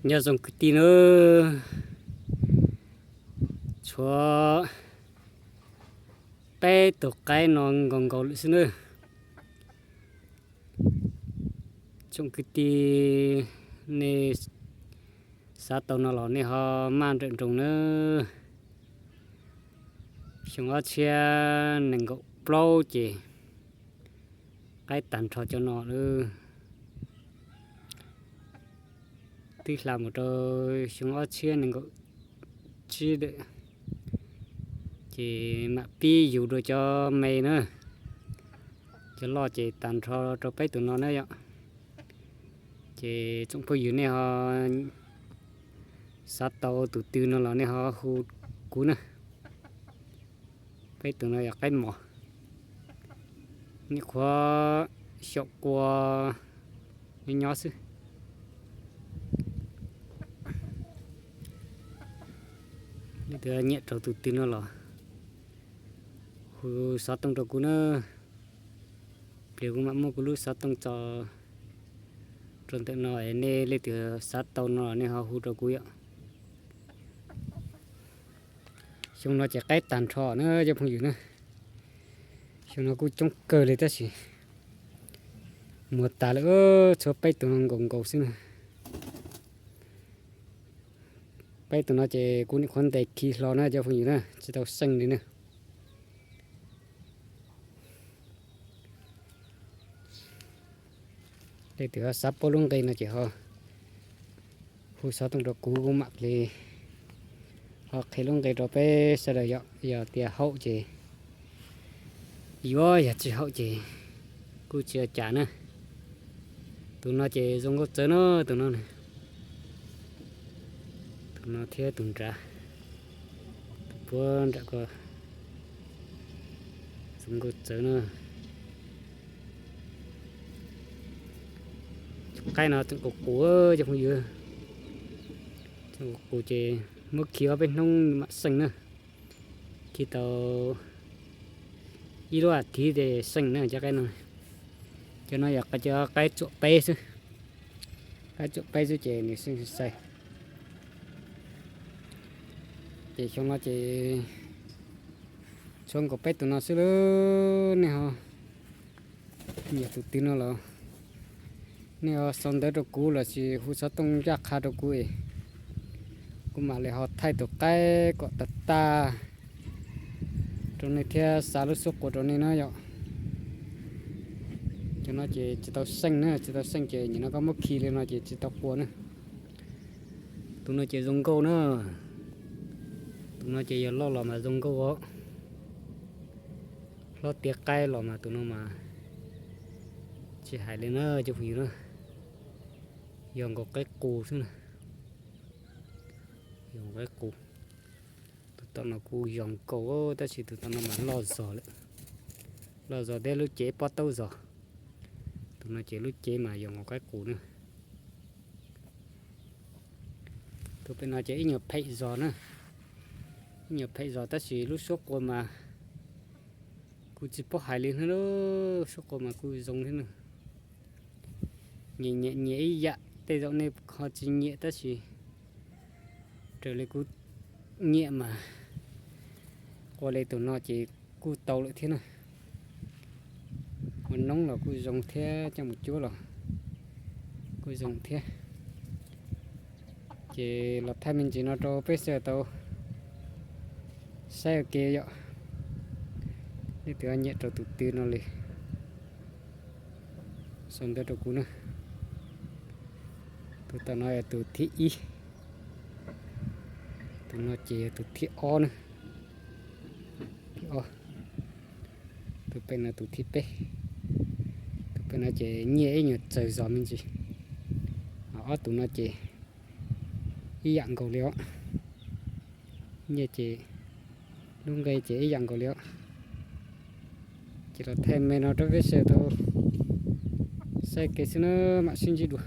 Nyob zoo kwv tij nawb, tshuav peb tus qaib no nkaus nkaus lawm xwb nawb. Tsoom kwv tij, nej xav tau no los nej ho maj nrawm nroos nawb. Xyoo ob txhiab nees nkaum plaub ces qaib tag nrho cov no lawm. Twb hla mus rau xyoo ob txhiab nees nkaum tsib lawm, ces mam pib yug dua cov me na. Cov loj ces tag nrho rau peb tus no na yom. Ces tsoom phooj ywg nej ho xav tau tus twg no los nej ho hu kuv na. Peb tus no yog qaib mos, nim qhuav xyaum qua nyob nyob xwb. Leej twg nyiam rau tus twg no los hu xov tooj rau kuv na. Pliag kuv mam muab kuv lub xov tooj tso rau ntawm no, nej leej twg xav tau no los nej ho hu rau kuv yom. Xyoo no ces qaib tag nrho na cov phooj ywg na. Xyoo no kuj coob kawg li tab sis muag tas lawm, tshuav peb tus no nkaus nkaus xwb na. Peb tus no ces kuv nim qhuav ntes khi hlo na cov phooj ywg na, tsis tau xeej li na. Leej twg ho xav paub lub nqe no ces ho hu xov tooj rau kuv, kuv mam li ho qhia lub nqe rau peb sawv daws yom. Yog tias haum ces yuav, yog tsis haum ces kuj tsis ua cas na. Tus no ces zoo nkauj txawv no, tus no, tus no thiab tus nrad, tus puab nram ko zoo nkauj txawv na. Qaib no tseem qus qus cov phooj ywg, tseem qus qus ces muab khi ob peb hnub mam xeej na. Khi tau ib lub as thiv ces xeej na cov qaib no. Cov no yog cov qaib tsuam peb xwb, qaib tsuam peb xwb ces nws xeej xai. Ces xyoo no ces tshuav nkaus peb tus no xwb lawm. Nej ho nyiam tus twg no los nej ho sau ntawv rau kuv lossis hu xov tooj ncaj qha rau kuv es kuv mam li ho thaij tus qaib kom tag tag rau nej thiab xa lub suab qua rau nej na yom. Cov no ces tsis tau xeej na, tsis tau xeej ces nim no koj muab khi li no ces tsis tau qua na. Tus no ces zoo nkauj na, tus no ces yog loj los mas zoo nkauj os. Hlob tiav qaib los mas tus no mas tsis hais li na cov phooj ywg na, yog nkaus qaib qus xwb na. Yog nkaus qaib qus. Tus tom no kuj zoo nkauj tab sis tus tom no mas loj zog lawm, loj zog thiab lub cev pob taub zog. Tus no ces lub cev mas yog nkaus qaib qus na. Tus pem no ces ib nyuag phem zog na, ib nyuag phem zog tab sis lub suab qua mas kuj tsis paub hais li na, lub suab qua mas kuj zoo thiab na. Nyiam nyiam nyiam ib yam, tej zaum nej ho tsis nyiam tab sis raws li kuv nyiam mas qua li tus no ces kuj tau lawm thiab na. Ua noob los kuj zoo thiab, coj mus cuab los kuj zoo thiab. Ces los thaij me ntsis no rau peb sawv daws tau saib ua ke yom. Leej twg nyiam rau tus twg no li sau ntawv rau kuv na. Tus tom no yog tus thib ib, tus no ces yog tus thib ob na, thib ob. Tus pem no tus thib peb, tus pem no ces nyiaj ib nyuag txawg zog me ntsis. Ob tus no ces ib yam nkaus li os. Nyiaj ces lub nqe ces ib yam nkaus li os. Ces los thaij me no rau peb sawv daws tau saib ua ke xwb na, mam sib ntsib dua.